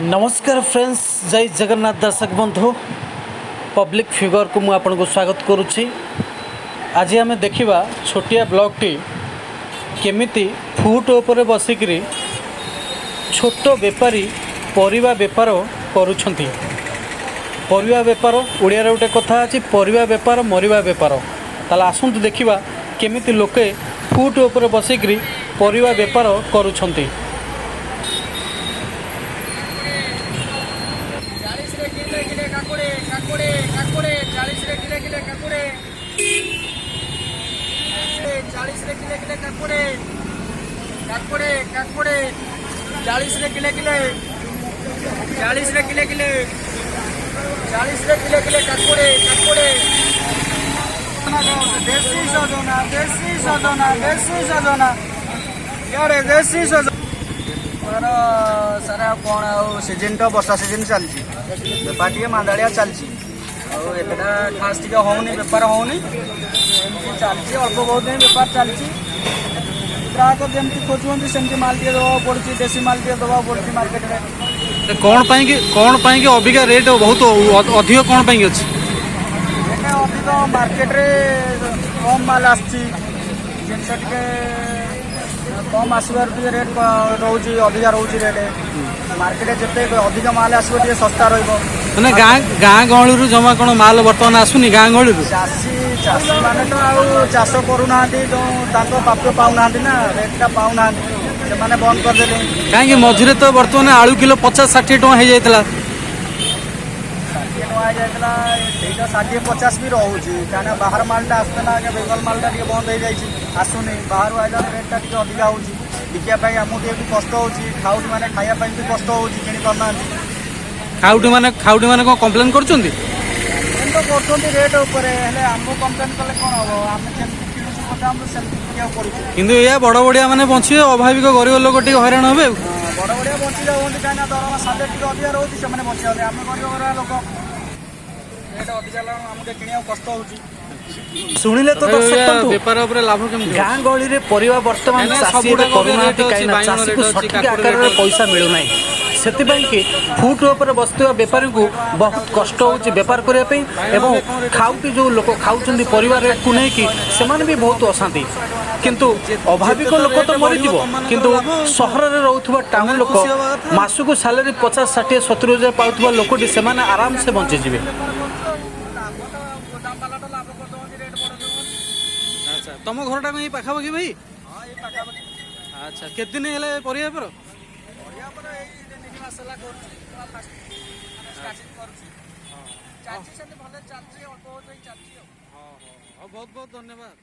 ନମସ୍କାର ଫ୍ରେଣ୍ଡସ୍, ଜୟ ଜଗନ୍ନାଥ। ଦର୍ଶକ ବନ୍ଧୁ, ପବ୍ଲିକ୍ ଫିଗରକୁ ମୁଁ ଆପଣଙ୍କୁ ସ୍ୱାଗତ କରୁଛି। ଆଜି ଆମେ ଦେଖିବା ଛୋଟିଆ ବ୍ଲଗ୍ଟି, କେମିତି ଫୁଟ୍ ଉପରେ ବସିକିରି ଛୋଟ ବେପାରୀ ପରିବା ବେପାର କରୁଛନ୍ତି। ପରିବା ବେପାର, ଓଡ଼ିଆରେ ଗୋଟେ କଥା ଅଛି, ପରିବା ବେପାର ମରିବା ବେପାର। ତାହେଲେ ଆସନ୍ତୁ ଦେଖିବା କେମିତି ଲୋକେ ଫୁଟ୍ ଉପରେ ବସିକିରି ପରିବା ବେପାର କରୁଛନ୍ତି। 40ରେ କିଲେ କିଲେ କାକୁଡ଼ି, କାକୁଡ଼ି, କାକୁଡ଼ି। 40ରେ କିଲେ କିଲେ କାକୁଡ଼ି। 40ରେ କିଲେ କିଲେ କାକୁଡ଼ି, କାକୁଡ଼ି, କାକୁଡ଼ି। 40ରେ କିଲେ କିଲେ, 40ରେ କିଲେ କିଲେ, 40ରେ କିଲେ କିଲେ କାକୁଡ଼ି, କାକୁଡ଼ି। ଦେଶୀ ସଜନା, ଦେଶୀ ସଜନା, ଦେଶୀ ସଜନା, ଇଆଡ଼େ ଦେଶୀ ସଜନା। ବେପାର ସାର୍, ଆଉ କ'ଣ ଆଉ, ସିଜନ୍ ତ ବର୍ଷା ସିଜନ୍ ଚାଲିଛି। ବେପାର ଟିକେ ମାନ୍ଦାଳିଆ ଚାଲିଛି। ଆଉ ଏତେଟା ଖାସ୍ ଟିକେ ହଉନି, ବେପାର ହଉନି। ଏମିତି ଚାଲିଛି, ଅଳ୍ପ ବହୁତ ହିଁ ବେପାର ଚାଲିଛି। ଗ୍ରାହକ ଯେମିତି ଖୋଜୁଛନ୍ତି, ସେମିତି ମାଲ ଟିକେ ଦେବାକୁ ପଡୁଛି। ଦେଶୀ ମାଲ ଟିକେ ଦେବାକୁ ପଡୁଛି ମାର୍କେଟରେ। କ'ଣ ପାଇଁ କି ଅବିକା ରେଟ୍ ବହୁତ ଅଧିକ କ'ଣ ପାଇଁ ଅଛି? ରେଟ୍ ଅଧିକ, ମାର୍କେଟରେ କମ୍ ମାଲ ଆସୁଛି। ଜିନିଷ ଟିକେ କମ୍ ଆସିବାରୁ ଟିକେ ରେଟ୍ ରହୁଛି, ଅଧିକା ରହୁଛି ରେଟ୍। ମାର୍କେଟରେ ଯେତେ ଅଧିକ ମାଲ ଆସିବ, ଟିକେ ଶସ୍ତା ରହିବ। ମାନେ ଗାଁ ଗାଁ ଗହଳିରୁ ଜମା କ'ଣ ମାଲ ବର୍ତ୍ତମାନ ଆସୁନି ଗାଁ ଗହଳିରୁ? ଚାଷୀମାନେ ତ ଆଉ ଚାଷ କରୁନାହାନ୍ତି। ଯୋଉ ତାଙ୍କ ପ୍ରାପ୍ୟ ପାଉନାହାନ୍ତି ନା, ରେଟ୍ଟା ପାଉନାହାନ୍ତି, ସେମାନେ ବନ୍ଦ କରିଦେଲେ। କାହିଁକି, ମଝିରେ ତ ବର୍ତ୍ତମାନ ଆଳୁ କିଲୋ 50-60 ଟଙ୍କା ହେଇଯାଇଥିଲା। 60 ଟଙ୍କା ହେଇଯାଇଥିଲା, ସେଇଟା 60-50 ବି ରହୁଛି। କାହିଁକିନା ବାହାର ମାଲଟା ଆସୁଥିଲା ଆଜ୍ଞା, ବେଙ୍ଗଲ ମାଲଟା ଟିକେ ବନ୍ଦ ହେଇଯାଇଛି, ଆସୁନି। ବାହାରୁ ଆଇଲା ରେଟ୍ଟା ଟିକେ ଅଧିକା ହେଉଛି। ବିକିବା ପାଇଁ ଆମକୁ ଟିକେ ବି କଷ୍ଟ ହେଉଛି। ଖାଉଟି ମାନେ ଖାଇବା ପାଇଁ ବି କଷ୍ଟ ହେଉଛି, କିଣି ପାରୁନାହାନ୍ତି। ଖାଉଟି ମାନେ କ'ଣ କମ୍ପ୍ଲେନ୍ କରୁଛନ୍ତି? କମ୍ପ୍ଲେନ୍ ତ କରୁଛନ୍ତି ରେଟ୍ ଉପରେ। ହେଲେ ଆମକୁ କମ୍ପ୍ଲେନ୍ କଲେ କ'ଣ ହବ? ଆମେ ଯେମିତି କିଣୁଛୁ ଗୋଦାମରୁ, ସେମିତି କିଣିବାକୁ ପଡୁଛି। କିନ୍ତୁ ଏଇଆ, ବଡ଼ ବଡ଼ିଆ ମାନେ ବଞ୍ଚିବେ, ଅଭାବିକ ଗରିବ ଲୋକ ଟିକେ ହଇରାଣ ହେବେ ଆଉ। ହଁ, ବଡ଼ ବଡ଼ିଆ ବଞ୍ଚି ଯାଉଛନ୍ତି, କାହିଁକିନା ଦରମା ସାଲେରୀ ଟିକେ ଅଧିକା ରହୁଛି, ସେମାନେ ବଞ୍ଚି ଯାଉଛନ୍ତି। ଆମେ ଗରିବ ଘର ଲୋକ, ରେଟ୍ ଅଧିକା ହେଲା, ଆମକୁ ଟିକେ କିଣିବାକୁ କଷ୍ଟ ହେଉଛି। ଶୁଣିଲେ ତ ଦର୍ଶକ ବନ୍ଧୁ, ବେପାର ଉପରେ ଲାଭ କେମିତି? ଗାଁ ଗହଳିରେ ପରିବା ବର୍ତ୍ତମାନ କାହିଁକିନା ଚାଷୀ ଏବେ ସବୁଗୁଡାକ କରୁନାହାନ୍ତି। ରେଟ୍ ଅଛି, କାହିଁକିନା ବାଇଗଣ ଚାଷୀକୁ ରେଟ୍ ଅଛି, ସଠିକ କାକୁଡ଼ି ଆକାରରେ ରେଟ୍ ଅଛି। ପଇସା ମିଳୁନାହିଁ। ସେଥିପାଇଁ କି ଫୁଟ୍ ଉପରେ ବସିଥିବା ବେପାରୀଙ୍କୁ ବହୁତ କଷ୍ଟ ହେଉଛି ବେପାର କରିବା ପାଇଁ ଏବଂ ଖାଉଟି ଯେଉଁ ଲୋକ ଖାଉଛନ୍ତି, ପରିବା ରେଟ୍କୁ ନେଇକି ସେମାନେ ବି ବହୁତ ଅଶାନ୍ତି। କିନ୍ତୁ ଅଭାବିକ ଲୋକ ତ ମରିଯିବ, କିନ୍ତୁ ସହରରେ ରହୁଥିବା ଟାଉନ୍ ଲୋକ, ମାସକୁ ସାଲାରୀ 50, 60, 70 ହଜାର ପାଉଥିବା ଲୋକଟି, ସେମାନେ ଆରାମସେ ବଞ୍ଚିଯିବେ। ଲାଭ ତ ଗୋଦାମ ବାଲା ତ ଲାଭ କରିଦେଉଛନ୍ତି, ରେଟ୍ ବଢ଼େଇ ଦେଉଛନ୍ତି। ଆଚ୍ଛା, ତମ ଘରଟା କଣ ଏଇ ପାଖାପାଖି ଭାଇ? ହଁ, ଏଇ ପାଖାପାଖି। ଆଚ୍ଛା, କେତେ ଦିନ ହେଲା ଏ ପରିବା ବେପାର? ପରିବା ପରେ ଏଇ 2-3 ମାସ ହେଲା କରୁଛି। ନୂଆ ଫାଷ୍ଟ ମାନେ ଷ୍ଟାର୍ଟିଂ କରୁଛି। ଚାଲିଛି, ସେମିତି ଭଲ ଚାଲିଛି, ଅଳ୍ପ ବହୁତ ହେଇ ଚାଲିଛି ଆଉ। ହଁ, ବହୁତ ବହୁତ ଧନ୍ୟବାଦ।